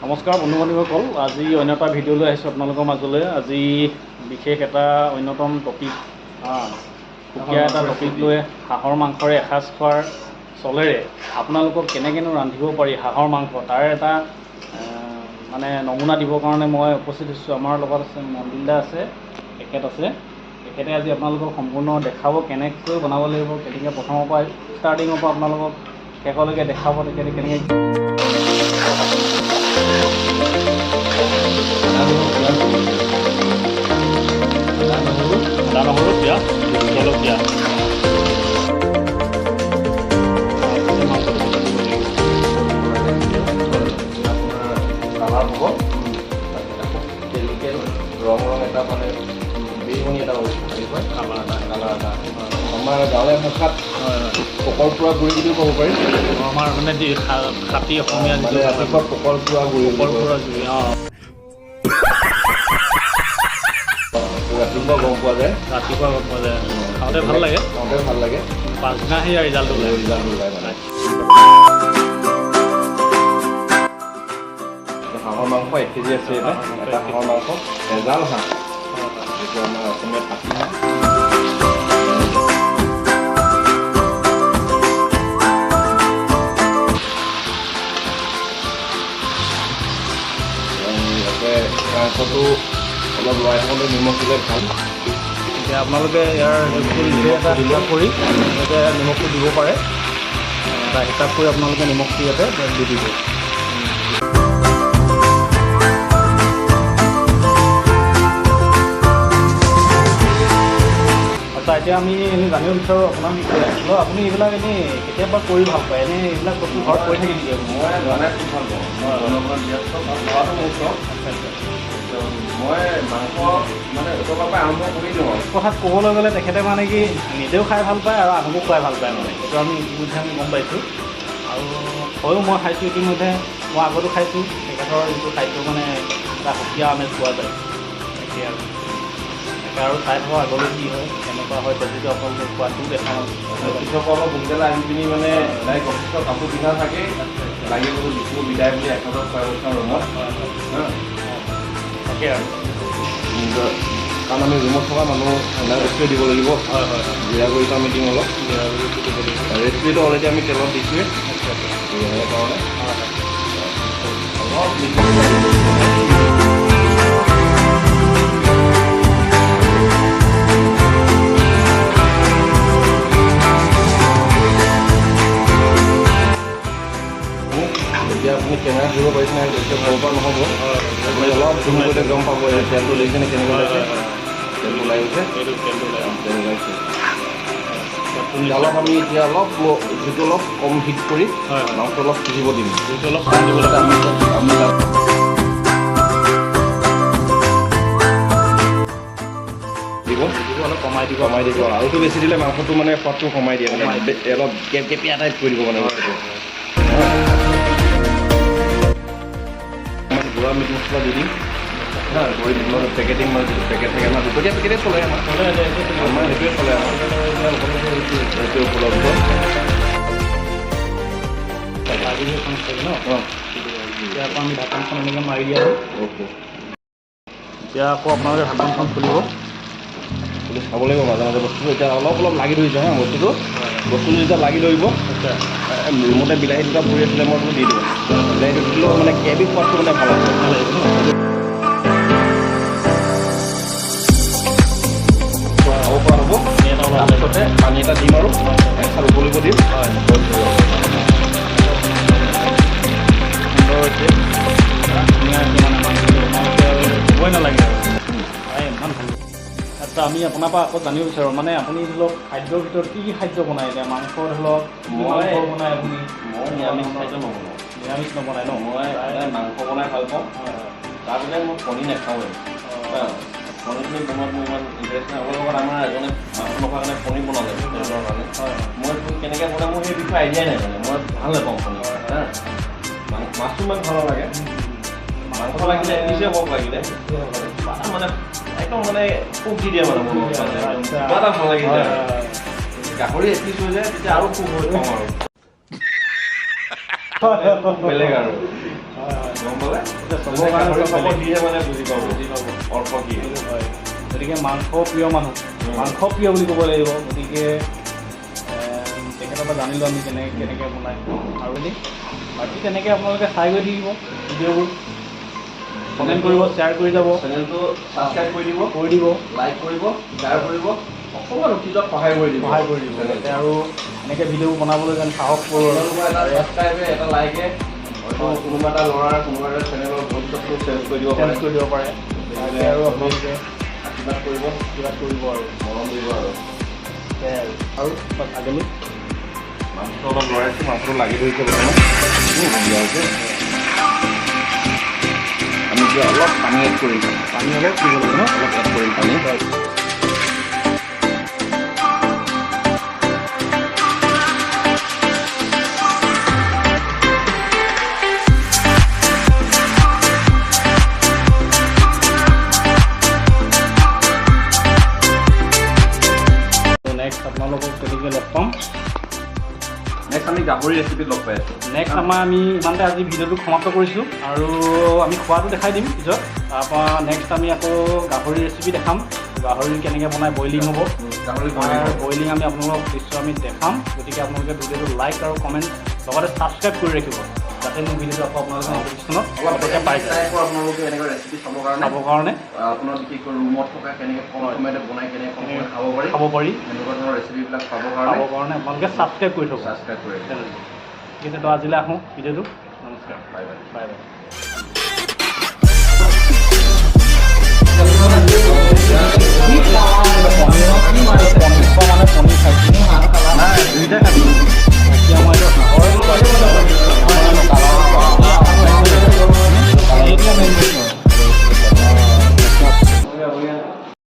নমস্কাৰ বন্ধু বান্ধৱীসকল, আজি অন্য এটা ভিডিঅ' লৈ আহিছোঁ আপোনালোকৰ মাজলৈ। আজি বিশেষ এটা অন্যতম টপিক, সুকীয়া এটা টপিক লৈ হাঁহৰ মাংসৰে এসাঁজ খোৱাৰ চলেৰে আপোনালোকক কেনেকৈনো ৰান্ধিব পাৰি হাঁহৰ মাংস, তাৰ এটা মানে নমুনা দিবৰ কাৰণে মই উপস্থিত হৈছোঁ। আমাৰ লগত আছে মন্দিল দা আছে, তেখেত আছে। তেখেতে আজি আপোনালোকক সম্পূৰ্ণ দেখাব কেনেকৈ বনাব লাগিব, কেনেকৈ প্ৰথমৰ পৰা ষ্টাৰ্টিঙৰ পৰা আপোনালোকক শেষলৈকে দেখাব তেখেতে কেনেকৈ। আদা নহৰু পিঁয়াজ জলকীয়া মাংসটো দিব লাগিব। আপোনাৰ কালাৰ হ'ব, তাৰপিছত খুব কেমিকেল ৰং ৰং এটা মানে বিৰিঙনি এটা হেৰি হয়। কালাৰ এটা। কালাৰ এটা, আমাৰ গাঁৱলীয়া ভাষাত হয় হয় পকৰ পোৰা গুড়ি বুলিও ক'ব পাৰি। আমাৰ মানে যি খাটি অসমীয়া মানে যিটো ৰাতিপুৱা পকৰ পোৰা গুড়ি বুলি পকৰ কয়। পোৰা জুই, অঁ। ৰাতিপুৱা গম পোৱা যায়। ৰাতিপুৱা গম পোৱা যায়, খাওঁতে ভাল লাগে। খাওঁতে ভাল লাগে। পাছদিনা সেই ৰিজাল্টটো ওলায়। ৰিজাল্ট ওলায়। মানে হাঁহৰ মাংস 1 কেজি আছে। এটা এটা হাঁহৰ মাংস, এজাল হাঁহ, যিটো আমাৰ অসমীয়া পাতি হাঁহ। ইয়াতে মাংসটো অলপ লৰাই থাকোঁতে নিমখ দিলে ভাল। এতিয়া আপোনালোকে ইয়াৰ জোখটো নিজে এটা হিচাপ কৰি ইয়াতে নিমখটো দিব পাৰে। এটা হিচাপ কৰি আপোনালোকে নিমখটো ইয়াতে দি দিব। আচ্ছা, এতিয়া আমি এনেই জানিব বিচাৰোঁ আপোনাৰ বিষয়ে। ধৰক আপুনি এইবিলাক এনেই কেতিয়াবা কৰি ভাল পায়, এনেই এইবিলাক বস্তু ঘৰত কৰি থাকে নেকি আপুনি? মই বনাই খুব ভাল পাওঁ। মই বনাবলৈ বিৰাট চখ আৰু খোৱাটো মোৰ চখ। আচ্ছা আচ্ছা মই মাংস মানে ওচৰৰ পৰা আৰম্ভ কৰি দিওঁ আৰু। কথাত ক'বলৈ গ'লে তেখেতে মানে কি নিজেও খাই ভাল পায় আৰু আনকো খুৱাই ভাল পায়। মানে সেইটো আমি ইতিমধ্যে আমি গম পাইছোঁ আৰু হয়ো মই খাইছোঁ ইতিমধ্যে, মই আগতো খাইছোঁ। তেখেতৰ যিটো খাদ্য মানে এটা সুকীয়া আমেজ পোৱা যায়। তাকে আৰু তাকে আৰু চাই থাকক আগলৈ কি হয়, কেনেকুৱা হয় চব্জিটো, আপোনালোকে খোৱাটোও দেখাওঁ। অফিচৰ পৰা অলপ সোনকালে আহি পিনি মানে ডাইৰেক্ট অফিচৰ কাপোৰ পিন্ধা থাকে, লাগি গ'লো বিহু বিদায় বুলি এসাঁজত খুৱাই পঠিয়াওঁ ৰুমত। হা। তাকে আৰু। নিজৰ, কাৰণ আমি ৰুমত থকা মানুহ, ঠাণ্ডা বস্তুৱে দিব লাগিব। হয় হয় হয় জিৰা গুড়িটো আমি দিম অলপ। জিৰা গুড়িটো দিব লাগিব। ৰেড চিলিটো অলৰেডি আমি তেলত দিছোঁৱে। আচ্ছা আচ্ছা সেইকাৰণে হয় হয় অলপ মিক্স। এতিয়া আপুনি কেমেৰাত ধৰিব পাৰিছে নাই তেতিয়া ক'ব পৰা নহ'ব। আপুনি অলপ জুম কৰিলে গম পাব, এই তেলটো দেখিছেনে কেনেকৈ ওলাইছে? তেলটো ওলাই গৈছে। এইটো তেলটো ওলাই। তেল ওলাইছে। সোৱাদটো। অলপ আমি এতিয়া অলপ জুইটো অলপ কম হিট কৰি হয় হয় মাংসটো অলপ সিজিব দিম। জুইটো অলপ কম দিব লাগে। আমি তাত দিব। জুইটো অলপ কমাই দিব। কমাই দিব। আলুটো বেছি দিলে মাংসটো মানে সোৱাদটো কমাই দিয়ে, মানে অলপ কেপকেপীয়া টাইপ কৰি দিব মানে বস্তুটো। অকণমান গুড়া মিট মছলা দি দিম। হা, কৰি দিম। পেকেটিং মানে যিটো পেকেট থাকে আমাৰ, দুটকীয়া পেকেটেই চলে আমাৰ। চলে, এইটো চলিব। আমাৰ সেইটোৱে চলে, আমাৰ সেইটো উপলব্ধ। ভাজি এখন চাগে ন? অঁ। এতিয়া আকৌ আমি ঢাকনখন এনেকৈ মাৰি দিয়া হ'ল। অ'কে। এতিয়া আকৌ আপোনালোকে ঢাকনখন খুলিব। খুলি চাব লাগিব মাজে মাজে বস্তুটো। এতিয়া অলপ অলপ লাগি ধৰিছে। হা, বস্তুটো যেতিয়া লাগি ধৰিব, ৰুমতে বিলাহী দুটা পৰি আছিলে, মই বোলো দি দিওঁ। বিলাহীটো দিলেও মানে গ্ৰেভি সোৱাদটো মানে ভাল আছে। ভাল লাগিব ন? খাব পৰা হ'ব। পানী এটা ওলাব লাগিব। তাৰপিছতে পানী এটা দিম আৰু এসাঁজ উতলিব দিম। সুন্দৰ হৈছে, ধুনীয়া হৈছে। মানে মাংসটো আপোনালোকে আৰু ক'বই নালাগে আৰু, হয়, ইমান ভাল। আচ্ছা, আমি আপোনাৰ পৰা আকৌ জানিব বিচাৰোঁ, মানে আপুনি ধৰি লওক খাদ্যৰ ভিতৰত কি কি খাদ্য বনায়? এতিয়া মাংস ধৰি লওক কি মাংস বনায় আপুনি? মই নিৰামিষ খাদ্য নবনাওঁ। নিৰামিষ নবনায় ন? মই সদায় মাংস বনাই ভাল পাওঁ। তাৰপিছত মই কণী নাখাওঁৱেই। কণীখিনি বনোৱাত মোৰ ইমান ইণ্টাৰেষ্ট নাই। অলপ আগত আমাৰ এজনে মাংস নোখোৱাৰ কাৰণে পনীৰ বনালে তেওঁৰ কাৰণে। মই কেনেকৈ বনাম মোৰ সেই বিষয়ে আইডিয়াই নাই। মানে মই ভাল নাপাওঁ পনীৰ। হা, মাছটো ইমান ভাল নালাগে। মাংস লাগিলে এপিচে হওক লাগিলে, কিবা এটা মানে একদম মানে সুখ দি দিয়ে। মানে মোৰ মানে একদম কিবা এটা ভাল লাগি যায়। গাহৰি এপিচ হৈ যায় তেতিয়া আৰু সুখ হৈ পাওঁ আৰু বেলেগ আৰু গম পালে। আছে চবৰ যোনে কাৰণে গাহৰি চব খাব বেলেগ। সিহে মানে বুজি পাব বুজি পাব। অৰ্থ কি। সেইটো হয়। গতিকে মাংস প্ৰিয় মানুহ, উম। মাংস প্ৰিয় বুলি ক'ব লাগিব। গতিকে তেখেতৰ পৰা জানিলোঁ আমি কেনেকৈ কেনেকৈ বনায় আৰু এনেই বাকী তেনেকৈ আপোনালোকে চাই গৈ থাকিব ভিডিঅ'বোৰ, কমেণ্ট কৰিব, শ্বেয়াৰ কৰি যাব। চেনেলটো ছাবস্ক্ৰাইব কৰি দিব। কৰি দিব। লাইক কৰিব, শ্বেয়াৰ কৰিব, অকণমান উঠি যোৱাত সহায় কৰি দিব। সহায় কৰি দিব যাতে আৰু এনেকৈ ভিডিঅ'বোৰ বনাবলৈ যেন সাহস কৰোঁ আৰু। আপোনালোকৰ এটা ছাবস্ক্ৰাইবে, এটা লাইকে হয়তো কোনোবা এটা ল'ৰাৰ, কোনোবা এটা চেনেলৰ ভৱিষ্যতটো চেঞ্জ কৰি দিব চেঞ্জ পাৰে। কৰি দিব পাৰে। তাকে আৰু আপোনালোকে আশীৰ্বাদ কৰিব। কিবা কৰিব আৰু। মৰম দিব আৰু। সেয়াই আৰু আৰু বাছ আগলৈ। মাংসটো অলপ লৰাইছোঁ, মাংসটো লাগি ধৰিছে বৰ্তমান। দিয়া হৈছে। আমি এতিয়া অলপ পানী এড কৰিম। পানী অলপ দিব লাগিব ন? অলপ এড কৰিম পানী। হয়। নেক্সট আপোনালোকক তেনেকৈ লগ পাম। নেক্সট আমি গাহৰি ৰেচিপিত লগ পাই আছোঁ। নেক্সট আমাৰ আমি ইমানতে আজি ভিডিঅ'টো সমাপ্ত কৰিছোঁ আৰু আমি খোৱাটো দেখাই দিম পিছত। তাৰপৰা নেক্সট আমি আকৌ গাহৰি ৰেচিপি দেখাম, গাহৰি কেনেকৈ বনাই, বইলিং হ'ব। গাহৰি। তাৰ বইলিং আমি আপোনালোকক দৃশ্য আমি দেখাম। গতিকে আপোনালোকে ভিডিঅ'টো লাইক আৰু কমেণ্ট, লগতে ছাবস্ক্ৰাইব কৰি ৰাখিব, যাতে মোৰ ভিডিঅ'টো আকৌ আপোনালোকে নটিফিকেশ্যনত অলপ পটককৈ পাই যায়। টাইপৰ আপোনালোকে এনেকুৱা ৰেচিপি চাবৰ কাৰণে, চাবৰ কাৰণে, আপোনাৰ বিশেষকৈ ৰুমত থকা কেনেকৈ কম সময়তে বনাই কেনেকৈ কম সময়ত খাব পাৰি, খাব পাৰি, এনেকুৱা ধৰণৰ ৰেচিপিবিলাক পাবৰ কাৰণে খাবৰ কাৰণে আপোনালোকে ছাবস্ক্ৰাইব কৰি থ'ব। ছাবস্ক্ৰাইব কৰি ৰাখিব। ঠিক আছে, তো আজিলৈ আহোঁ ভিডিঅ'টো। নমস্কাৰ। Bye bye. Bye bye.